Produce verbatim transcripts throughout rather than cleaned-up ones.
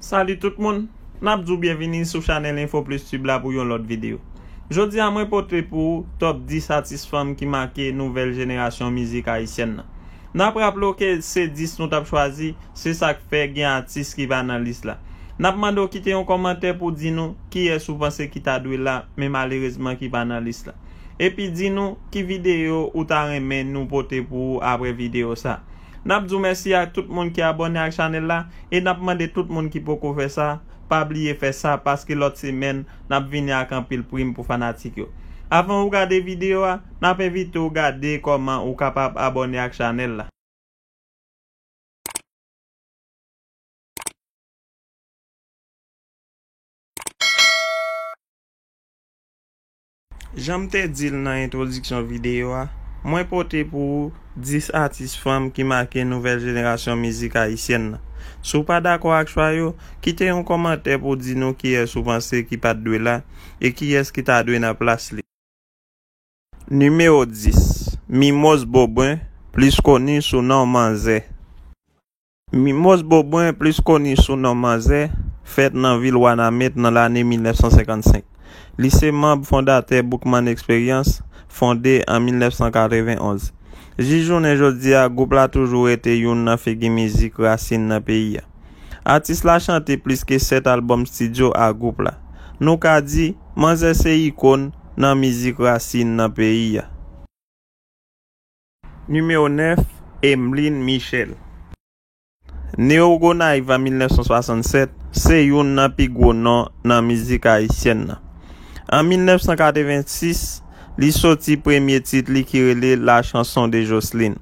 Salut tout moun, n ap di w byenvini sou chanèl Info Plus Tube la pou yon lòt videyo. Jodi a mwen pote pou ou top dis atis fanm ki make nouvèl jenerasyon mizik ayisyèn nan. N ap raple w ke se dis nou t ap chwazi, se sa k fè gen atis ki pa nan lis la. N ap mande w kite yon kòmantè pou di nou kiyès ou panse ki ta dwe la, men malerezman ki pa nan lis la. Epi di nou ki videyo ou ta renmen nou pote pou ou apre videyo sa. N ap di w mèsi ak tout moun ki abòne ak chanèl la, e n ap mande tout moun ki poko fè sa, pa bliye fè sa, paske lòt semèn, n ap vini ak anpil prim pou fanatik yo. Avan ou gade videyo a, n ap envite w gade kòman ou kapab abòne ak chanèl la. Jan m te di l nan entwodiksyon videyo a, mwen pote pou ou dis atis fanm ki make nouvèl jenerasyon mizik ayisyèn nan. Si w pa dakò ak chwa yo, kite yon kòmantè pou w di nou kiyès ou panse ki pa t dwe la e kiyès ki ta dwe nan plas li. Nimewo dis, Mimòz Bobwen, plis koni sou non Manzè. Mimòz Bobwen, plis koni sou non Manzè, fèt nan vil Wanament nan lane mil nèf san senkannsenk. Li se manb fondatè Boukman Experience, fonde an mil nèf san katrevenonz. Jis jounen jodi a, gwoup la toujou rete youn nan figi mizik rasin nan peyi a. Atis la chante plis ke sèt albòm estidyo a gwoup la. Nou ka di, manzè se ikòn nan mizik rasin nan peyi a. Nimewo nèf, Emeline Michel. Ne o Gonayiv an mil nèf san swasannsèt, se youn nan pi gwo non nan mizik ayisyèn nan. An mil nèf san katrevensis, li soti premye tit li ki rele La Chanson de Jocelyne.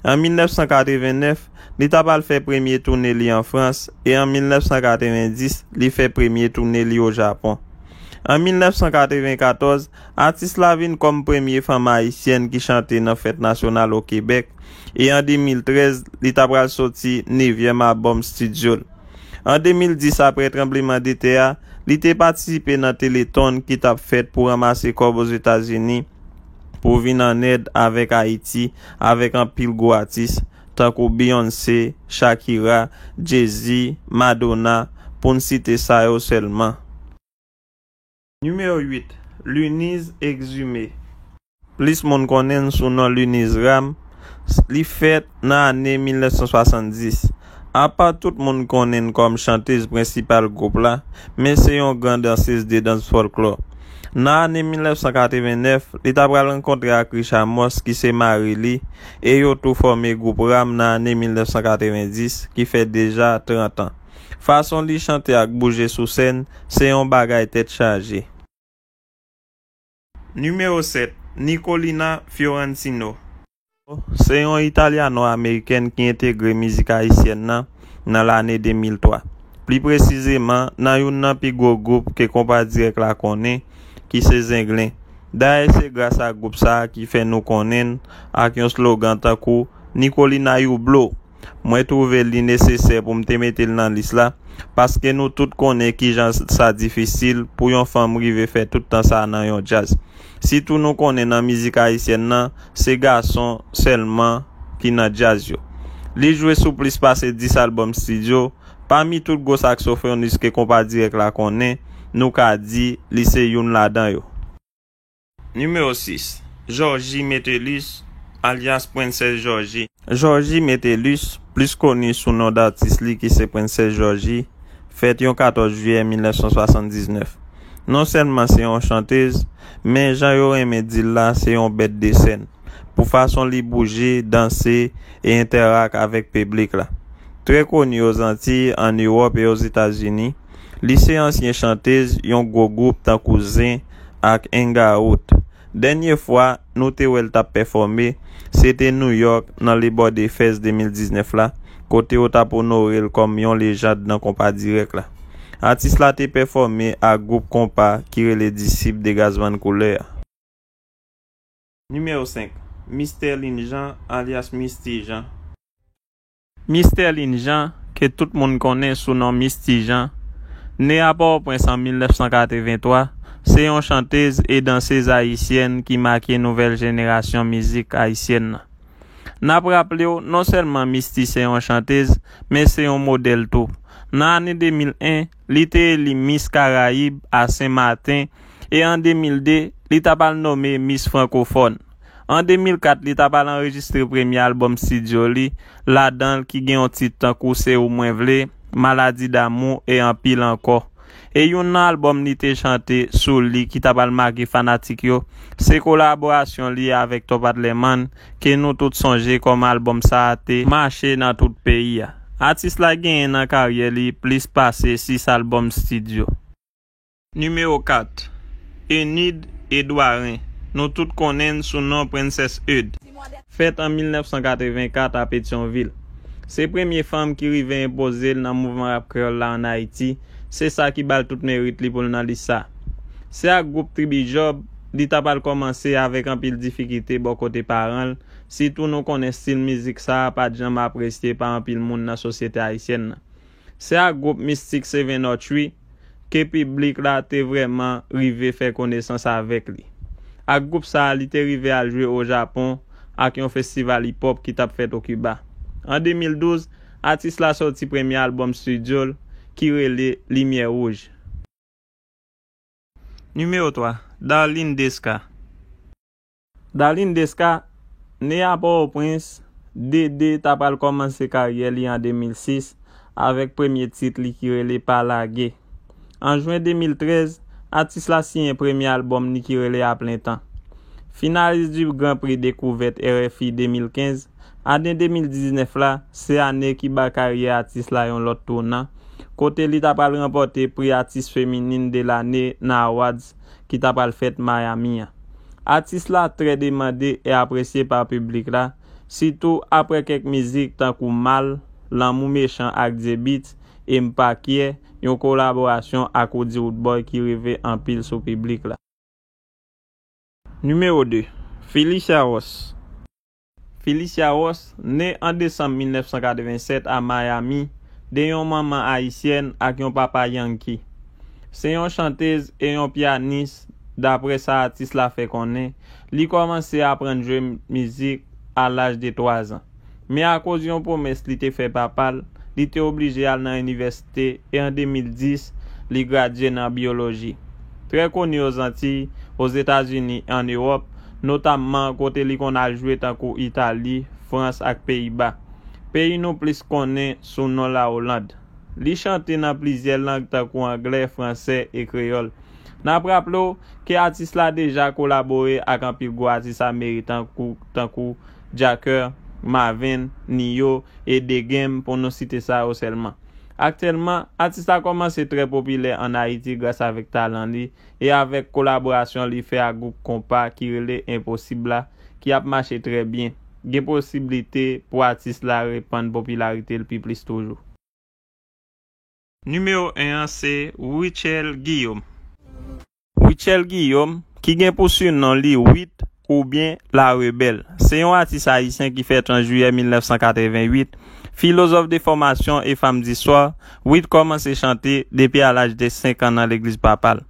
An mil nèf san katrevennèf, li ta pral fè premye toune li an Frans, e an mil nèf san katrevendis, li fè premye toune li o Japon. An mil nèf san katrevenkatòz, atis la vin kòm premye fanm ayisyèn ki chante nan fèt nasyonal o Kebèk, e an de mil trèz, li ta pral soti nevyèm albòm estidyo l. An de mil dis, apre tranblemanntè a, li te patisipe nan Telethon ki t ap fèt pou ranmase kòb Ozetazini pou vin an èd avèk Ayiti, avèk anpil gwo atis, tankou Beyoncé, Shakira, Jay-Z, Madonna, pou n site sa yo sèlman. Nimewo uit, Lunise Exumé. Plis moun konnen l sou non Lunise Ram, li fèt nan ane mil nèf san swasanndis. Apa tout moun konnen l kòm chantez prensipal gwoup la, men se yon gran dansez de dans fòlklò. Nan ane mil nèf san katrevennèf, li ta pral rankontre ak Richard Moss ki se mari li, e yo tou fòme gwoup Ram nan ane mil nèf san katrevendis, ki fè deja trant an. Fason li chante ak bouje sou sèn, se yon bagay tèt chaje. Nimewo sèt, Nicolina Fiorentino. Se yon Italyano-Amerikèn ki entegre mizik ayisyèn nan nan lane de mil twa. Pli presizeman, nan youn nan pi gwo gwoup ke Konpa Dirèk la konnen, ki se Zenglen. Dayè, se gras a gwoup sa a ki fè nou konnen l ak yon slogan tankou Nicolina you blow. Mwen twouve li nesesè pou m te mete l nan lis la, paske nou tout konnen kijan sa difisil pou yon fanm rive fè tout tan sa a nan yon djaz. Sitou nou konnen nan mizik ayisyèn nan, se gason sèlman ki nan djaz yo. Li jwe sou plis pase dis albòm estidyo, pami tout gwo saksofonis ke Konpa Dirèk la konnen, nou ka di li se youn ladan yo. Nimewo sis, Georgie Metellus, alyas Prensès Georgie. Georgie Metellus, plis koni sou non datis li ki se Prensès Georgie, fèt yon katòz jiyè mil nèf san swasanndiznèf. Non sèlman se yon chantez, men jan yo renmen di l la, se yon bèt de sèn. Pou fason li bouje, danse e entèrak avèk piblik la. Trè koni Ozantiy, ann Ewòp e Ozetazini, li se ansyen chantez yon gwo gwoup tankou Zen ak Hang Out. Dènye fwa nou te wè l t ap pèfòme, se te Nouyòk nan Le Border Fest de mil diznèf la, kote yo t ap onore l kòm yon lejand nan Konpa Dirèk la. Atis la te pèfòme ak gwoup konpa ki rele Disip de Gazman Koulè a. Nimewo senk, Mistè Lin Jan, alyas Misty Jean. Mistè Lin Jan, ke tout moun konnen sou non Misty Jean, ne a Pòtoprens an mil nèf san katrevenntwa, se yon chantez e dansez ayisyèn ki make nouvèl jenerasyon mizik ayisyèn nan. N ap raple w, non sèlman Misty se yon chantez, men se yon modèl tou. Nan ane de mil en, li te eli Miss Karayib a Sen Maten, e an de mil de, li t ap al nome Miss Frankofòn. An de mil kat, li t ap al anrejistre premye albòm estidyo li, ladan l ki gen yon tit tankou Se Ou Mwen Vle, Maladi Damou e anpil ankò. E youn nan albòm li te chante sou li ki t ap al make fanatik yo, se kolaborasyon li avèk Top Atleman, ke nou tout sonje kòman albòm sa a te mache nan tout peyi a. Atis la genyen nan karyè li plis pase sis albòm estidyo. Nimewo kat, Enid Edouarin, nou tout konnen l sou non Princess Eud. Fèt an mil nèf san katreven kat a Petyonvil. Se premye fanm ki rive enpoze l nan mouvman rap kreyòl la ann Ayiti, se sa ki ba l tout merit li pou l nan lis sa. Se ak gwoup Tribi Job li t ap al kòmanse avèk anpil difikilte bò kote paran l, sitou nou konnen estil mizik sa a pa t janm apresye pa anpil moun nan sosyete ayisyèn nan. Se ak gwoup Mistik Seven Notch wi ke piblik la te vrèman rive fè konesans avèk li. Ak gwoup sa a, li te rive al jwe o Japon ak yon festival hip-hop ki t ap fèt o Kiba. An de mil douz, atis la sòti premye albòm estidyo l ki rele Limyè Wouj. Nimewo twa, Darline Desca. Darline Desca, ne a Pòtoprens, Dede t ap al kòmanse karyè li an de mil sis avèk premye tit li ki rele Pa Lage. An jen de mil trèz, atis la siyen premye albòm li ki rele A Plen Tan. Finalis du Grand Prix Découverte R F I de mil kenz, ane de mil diznèf la, se ane ki ba karyè atis la yon lòt tounan, kote li t ap al ranpòte pri atis feminin de lane nan Awards ki t ap al fèt Miami an. Atis la trè demande e apresye pa piblik la, sitou apre kèk mizik tankou Mal, Lanmou Mechan ak Dye Beats e M Pa Kyè, yon kolaborasyon ak Roody Roodboy ki rive anpil sou piblik la. Nimewo de, Felicia Ross. Felicia Ross ne an desanm mil nèf san katreven sèt a Miami de yon manman ayisyèn ak yon papa yankee. Se yon chantez e yon pyanis, dapre sa atis la fè konnen. Li kòmanse aprann jwe mizik a laj de twa zan. Men akoz yon pwomès li te fè papa l, li te oblije al nan inivèsite e an de mil dis, li gradye nan byoloji. Trè koni Ozantiy, Ozetazini, ann Ewòp, notamman kote li konn al jwe tankou Itali, Frans ak Peyiba. Peyi nou plis konnen sou non Laoland. Li chante nan plizyè lang tankou anglè, fransè e kreyòl. N ap raple w ke atis la deja kolabore ak anpil gwo atis ameriken tankou, tankou Jacquees, Mavin, Ne-Yo e The Game pou nou site sa yo sèlman. Aktyèlman, atis la kòmanse trè popilè ann Ayiti gras avèk talan li e avèk kolaborasyon li fè ak gwoup konpa ki rele Enposib la, ki ap mache trè byen. Gen posiblite pou atis la repann popilarite l pi plis toujou. Nimewo en an se Rutshelle Guillaume. Rutshelle Guillaume, ki gen pou sinon li Wit oubyen La Rebelle, se yon atis ayisyen ki fèt an jiyè mil nèf san katreven uit. Filozòf de fòmasyon e fanm distwa, Wit kòmanse chante depi a laj de senk an nan legliz papa l.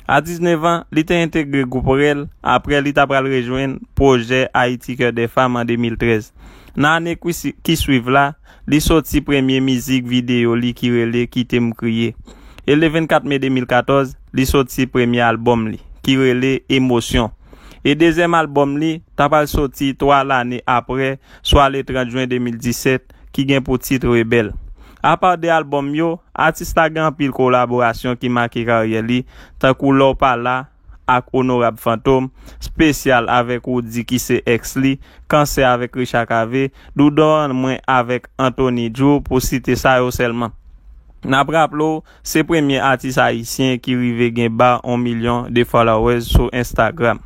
A diznèf an, li te entegre gwoup Rèl, apre li ta pral rejwenn pwojè Haïti Cœur des Femmes an de mil trèz. Nan ane ki si-, ki swiv la, li soti premye mizik videyo li ki rele Kite m kriye. E le vennkat me de mil katòz, li soti premye albòm li, ki rele Emosyon. E dezyèm albòm li ta pral soti twa lane apre, swa le trant jen de mil disèt, ki gen pou tit Rebèl. Apa de albòm yo, atis la gen anpil kolaborasyon ki make karyè li, tankou Lè w pa la ak Onorab Fantom, Spesyal avèk Roody ki se èks li, Kansè avèk Richard Cavé, Doudou an mwen avèk Anthony Drew, pou site sa yo sèlman. N ap raple w, se premye atis ayisyen ki rive gen ba yon milyon de followers sou Instagram.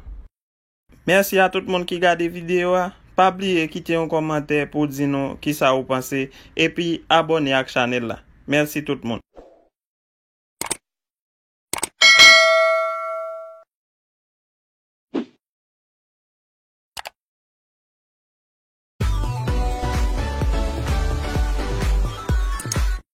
Mèsi a tout moun ki gade videyo a. Pa bliye kite yon kòmantè pou di nou kisa ou panse, epi abòne ak chanèl la. Mèsi tout moun.